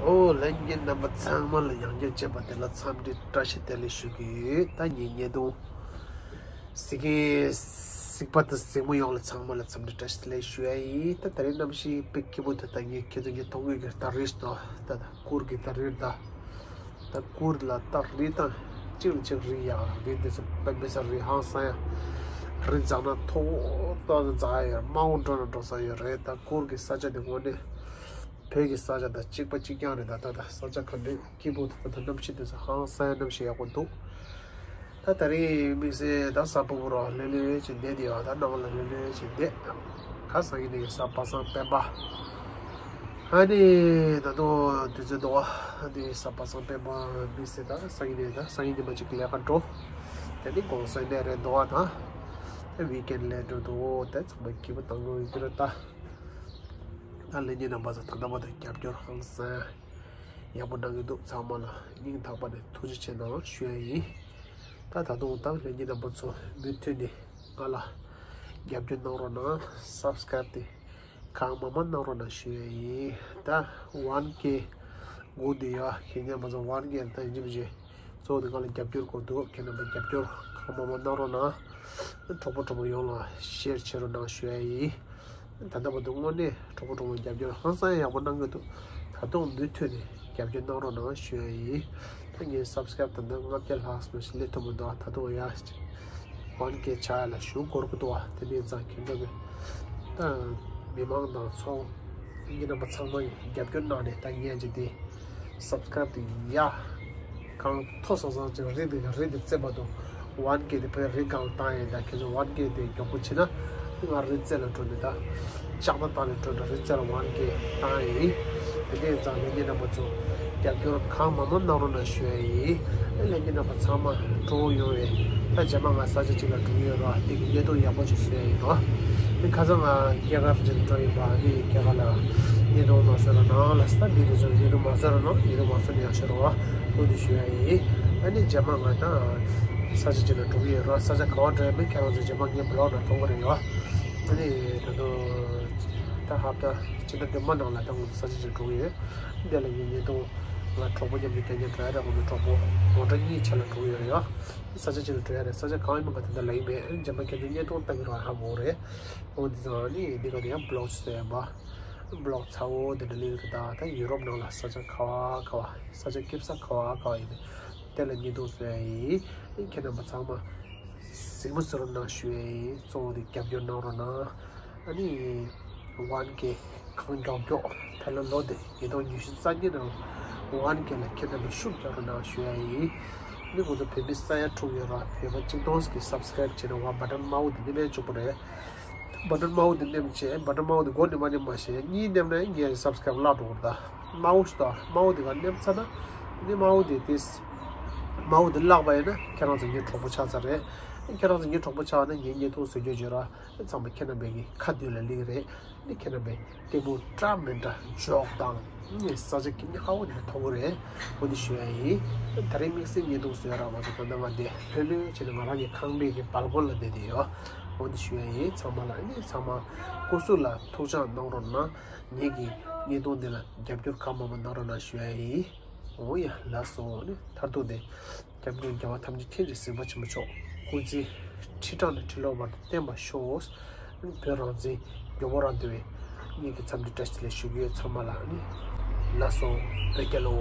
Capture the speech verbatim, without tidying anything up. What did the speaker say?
ཨོ། ལྷན་རྒྱས་རྣམ་པ་ཚང་མ་ལ་ཡང་བསྐྱར་མཇལ་བ་དེ་ལ་འཚམས་འདྲི་བཀྲ་ཤིས་བདེ་ལེགས་ཞུ་གི་ཡོད། ད་ངའི་བརྙན་ཐུང་གཟིགས་མཁན་གཟིགས་པ་དང་གཟིགས་མོ་ཡོངས་ལ་ཚང་མ་ལ་འཚམས་འདྲི་བཀྲ་ཤིས་བདེ་ལེགས་ཞུ་ཡ་ཡིན། ད་ད་རིང་གནམ་གཤིས་དཔེ་སྐྱིད་པོ་འདུག་ད་ངས་ཁྱེད་ཚོ་ངས་མཐོང་གི་ད་རེས་ད་ད་གུར་གྱི་ད་རེས་ད། ད་གུར་ལ་ད་རི་དང་གཅིག་ལ་གཅིག་རི་ཡག་རི་འདི་ཚོ་དཔེ་མི་སྲིད་རི་ཧང་སང་ཡ། རི་འཛེགས་ན་མཐོ་པོ་ཏོག་ཙམ་འཛེགས་ཡ་ཡོད། དམའ་བོ་འགྲོ་ན་འགྲོ་ས་ཡོད་རེད། ད་གུར་གྱི་ས་ཆ་དེ་དངོས་གནས་བོད་ཀྱི་ས་ཆ་དང་གཅིག་པ་གཅིག་རྐྱང་རེད། ད་ད་ད་ས་ཆ་ག་འདྲ་སྐྱིད་པོ་འདུག་ད་ད་གནམ་གཤིས་དེ་ཚོ་ཧང་སང་ཡ་གནམ་གཤིས་ཡག་པོ་འདུག་ད་ད་རིང་དམིགས་བསལ་ད་གཟའ་ཕུར་བུ་རོ་ལྷོད་ལྷོད་བྱས་བསྡད་དེ་ཡོད། ད་ནང་ལ་ལྷོད་ལྷོད་བྱས་བསྡད། ག་སང་ཉིན་ནས་གཟའ་པ་སངས་སྤེན་པ། ཨ་ནི་ད་དུང་དུས་ཚོད་འདུག་ཨ་ནི་གཟའ་པ་སངས་སྤེན་པ་དམིགས་བསལ་ད་སང་ཉིན་ནས་ད་སང་ཉིན་ཉི་མ་གཅིག་ལས་ཀ་འགྲོ། དེ་ནི་དགོང་ཟས་ནས་རེད་འདུག་ཨ། ད་ད་ཝིག་ཨེན་ལས་འགྲོ་འདུག་དེ་ཚང་མ་སྐྱིད་པོ་བཏང་དགོས་ཡོད་ཀྱི་རེད་ད། ད་ལྷན་རྒྱས་རྣམ་པ་ཚོ་ད་ལྟ་བར་དུ་རྒྱབ་སྐྱོར་ཧང་སང་ཡག་པོ་གནང་གི་འདུག་ཚང་མ་ལ་སྙིང་ཐག་པ་ནས་ཐུགས་རྗེ་ཆེ་གནང་ཞུ་ཡ་ཡིན། ད་ད་དུང་ད་ལྷན་རྒྱས་རྣམ་པ་ཚོ་མུ་མཐུད་ནས་ང་ལ་རྒྱབ་སྐྱོར་གནང་རོགས་གནང་། སབ་སི་ཀ་རེབ་དེ་གང་མང་མང་གནང་རོགས་གནང་ཞུ་ཡ་ཡིན། ད་ཝན་ཀེ་སྒུག་བསྡད་ཡོད། ཁྱེད་རྣམ་པ་ཚོ་ཝན་ཀེ་ད་ཡིན་གཅིག་མིན་གཅིག་གཙོ་བོ་དེ་ང་ལ་རྒྱབ་སྐྱོར་དགོས་འདུག་ཁྱེད་རྣམ་པ་རྒྱབ་སྐྱོར་གང་མང་མང་གནང་རོགས་གནང་། གྲོགས་པོ་གྲོགས་མོ་ཡོངས་ལ་ཤེར་བྱེད་རོགས་གནང་ཞུ་ཡ་ཡིན། ད་ལྟ་བར་དུ་དངོས་གནས་གྲོགས་པོ་གྲོགས་མོ་རྒྱབ་སྐྱོར་ཧང་སང་ཡག་པོ་གནང་གི་འདུག་ད་དུང་མུ་མཐུད་ནས་རྒྱབ་སྐྱོར་གནང་རོགས་གནང་ཞུ་ཡ་ཡིན། ད་ངའི་སབ་སི་ཀ་རེབ་ད་ལྟ་ལྔ་བརྒྱ་ལྷག་ཙམ་ཞིག་སླེབས་ཐུབ་མི་འདུག་ད་དུང་ཡ་ཝན་ཀེ་ཆགས་ཡ་ལ་ཞུ་འགོར་གི་འདུག་དེ་ནས་ཙང་ཁྱེད་ཚོ་གི་ད་མི་མང་དང་ཚོགས་ངེད་རྣམ་པ་ཚང་མ་ཡིས་རྒྱབ་སྐྱོར་གནང་ནས་ད་ངས་ཀྱི་དེ་སབ་སི་ཀ་རེབ་དེ་ཡ་གང་མཐོ་སོང་སོང་ཅིག་རི་དེ་རི་དེ་རྩེ་མ་གཏོགས་ཝན་ཀེ་དེ་བོད་རི་སྒང་བཏང་ཡིན། ད་ཁྱེད་ཚོ་ཝན་ཀེ་དེ་མགྱོགས་པོ་བྱེད་ན་ང་རི་རྩེ་ལ་འགྲོ་ནས་ད་ལྕགས་རྟ་བཏང་ནས་འགྲོ་ནས་རི་རྩེ་ལ་ཝན་ཀེ་བཏང་ཡིན། དེ་ནས་ཙང་ལྷན་རྒྱས་རྣམ་པ་ཚོ་རྒྱབ་སྐྱོར་གང་མང་མང་གནང་རོགས་གནང་ཞུ་ཡ་ཡིན། ལྷན་རྒྱས་རྣམ་པ་ཚང་མ་སྤྲོ་བོ་ཡོང་བའི་ད་རྗེས་མ་ང་ས་ཆ་གཅིག་ལ་འགྲོ་གི་ཡོད་ར། དེ་གི་བརྙན་ཐུང་ཡག་པོ་ཞིག་བཟོ་ཡ་ཡིན་ར། ཁ་སང་ང་རྒྱ་གར་ཅིག་འགྲོ་ཡིན་པ། ཨ་ནི་རྒྱ་གར་ལ་བརྙན་ཐུང་མ་བཟོ་ར་ནང་ལ་ས་འདི་རེ་ཚོ་བརྙན་ཐུང་མ་བཟོ་ར་ནང་བརྙན་ཐུང་མ་བཟོ་ནས་ཡག་ཤོས་ར་བ། འོ་འདི་ཞུ་ཡ་ཡིན། ཨ་ནི་རྗེས་མ་ང་ད་ས་ཆ་གཅིག་ལ་འགྲོ་གི་ཡོད་ར། ས་ཆ་ག་བ་འགྲོ་ཡ་མིན་ཁྱེད་རང་ཚོ་རྗེས་མ་ངའི་བི་ལོག་ནང་མཐོང་གི་རེད་ཡོད། ཨ་ནི་ད་དུང་ད་ཧབ་ད་སྤྱི་ཟླ་བདུན་པ་ནང་ལ་ད་ང་ཚོ་ས་ཆ་གཅིག་འགྲོ་གི་ཡོད། འདི་ལ་ངའི་བརྙན་ཐུང་ང་གྲོགས་པོ་མཉམ་དུ་རྒྱག་མཁན་འགྲོ་ཡ་ར། ང་ཚོ་གྲོགས་པོ་ངོ་འདྲ་གཉིས་ཆ་ལ་འགྲོ་གི་ཡོད་ར་ཡོད། ས་ཆ་གཅིག་ལ་འགྲོ་ཡ་རེད། ས་ཆ་གང་ཡིན་མིན་ག་དེ་འདྲ་ལབ་ཀྱི་མེད། ཨ་ནི་རྗེས་མ་ཁྱེད་ཚོ་བརྙན་ཐུང་ལྟ་གི་རོགས་ཧ་གོ་རེད། འོ་འདི་ཚང་ནི་འདི་ག་དེ་ཡང་བི་ལོག་ཅིག་བཟོ་ཡ་ཡིན་པ། བི་ལོག་ཚ་བོ་དེ་འདྲ་ལས་རེད། ད་ད་ཡུ་རོབ་ནང་ལ་ས་ཆ་ག་བ་ག་བ་ས་ཆ་སྐྱིད་ས་ག་བ་ག་བ་ཡིན་དེ་ལ་བརྙན་ཐུང་བཟོ་ཡ་ཡིན། ཁྱེད་རྣམ་པ་ཚང་མ་གཟིགས་མོ་བཟོ་རོགས་གནང་ཞུ་ཡ་ཡིན། གཙོ་བོ་དེ་རྒྱབ་སྐྱོར་གནང་རོགས་གནང་། ཨ་ནི་ཝན་ཀེ་གང་མགྱོགས་མགྱོགས་ད་ལོ་ལོ་དེ་ཉིས་སྟོང་ཉི་ཤུ་རྩ་གཉིས་ནང་ཝན་ཀེ་ལ་ཁྱེད་རྣམ་པས་ཤུགས་རྒྱག་རོགས་གནང་ཞུ་ཡ་ཡིན། ཨ་ནི་ང་ཚོ་བོད་མི་ས་ཡ་དྲུག་ཡོད་ར། བོད་པ་གཅིག་སྟོང་ཞིག་གིས་སབ་སི་ཀ་རེབ་བྱས་ན་ང་བ་ཊན་དམར་པོ་དེ་ནི་མེད་བཅུག་པ་རེད། བ་ཊན་དམར་པོ་དེ་མནན་བྱས། བ་ཊན་དམར་པོ་དེ་མགོ་ནས་མ་མནན་པ་བྱས་གཉིས་མནན་ན་ངའི་སབ་སི་ཀ་རེབ་བརླག་འགྲོ་གི་རེད། ད་དམར་པོ་ཞིག་ད་དམར་པོ་དེ་ག་མནན་ཚར་ན་ནི་དམར་པོ་དེ་དེ་དམར་པོ་དེ་བརླག་པ་ཡིན་ན་ཁྱེད་རང་ཚོ་ངའི་གྲོགས་པོ་ཆགས་ཚར་རེད། ཁྱེད་རང་ཚོ་ངའི་གྲོགས་པོ་ཆགས་ན་ངའི་བརྙན་ཐུང་བཟོ་རྒྱུ་བརྗོད་ར་ཚང་མ་ཁྱེད་རྣམ་པའི་གི་ཁ་མདུན་ལ་སླེབས་རེད། ནི་ཁྱེད་རྣམ་པས་ལྟད་མོ་འདྲ་མི་འདྲ་འཇོག་དང་ནི་ས་ཆ་སྐྱིད་ཉག་ཧ་པོ་འདི་མཐོང་གི་རེད། འོ་འདི་ཞུ་ཡ་ཡིན། ད་རེས་དམིགས་བསལ་བརྙན་ཐུང་བཟོ་ཡ་རག་མ་སོང་། ད་ལྟ་ང་འདི་ལྷོད་ལྷོད་བྱས་ནས་ང་རང་གི་ཁང་པའི་གི་སྦལ་ཀོ་ནི་ལ་བསྡད་དེ་ཡོད། འོ་འདི་ཞུ་ཡ་ཡིན། ཚང་མ་ལ་ནི་ཚང་མ་སྐུ་གཟུགས་ལ་ཐུགས་ཅག་གནང་རོགས་གནང་། ངེད་ཀྱི་བརྙན་ཐུང་འདི་ལ་རྒྱབ་སྐྱོར་གང་མང་མང་གནང་རོགས་གནང་ཞུ་ཡ་ཡིན། འོ་ཡ་ལགས་སོ། ནི་མཐར་ཐུག་དེ་སྐྱབས་མགོན་རྒྱལ་བ་ཐམས་ཅད་མཁྱེན་ཅིང་གཟིགས་པ་ཆེན་པོ་མཆོག་སྐུ་ཚེ་ཁྲི་ཕྲག་ནས་ཁྲི་ལོ་བར་དུ་བརྟན་པར་ཤོག། བོད་རང་བཙན་མགྱོགས་པོ་རག་འདོད་པའི་ངེད་ཀྱི་འཚམས་འདྲི་བཀྲ་ཤིས་བདེ་ལེགས་ཞུ་གི་ཡོད། ཚང་མ་ལ་ནི་ལགས་སོ། བོད་རྒྱལ་ལོ།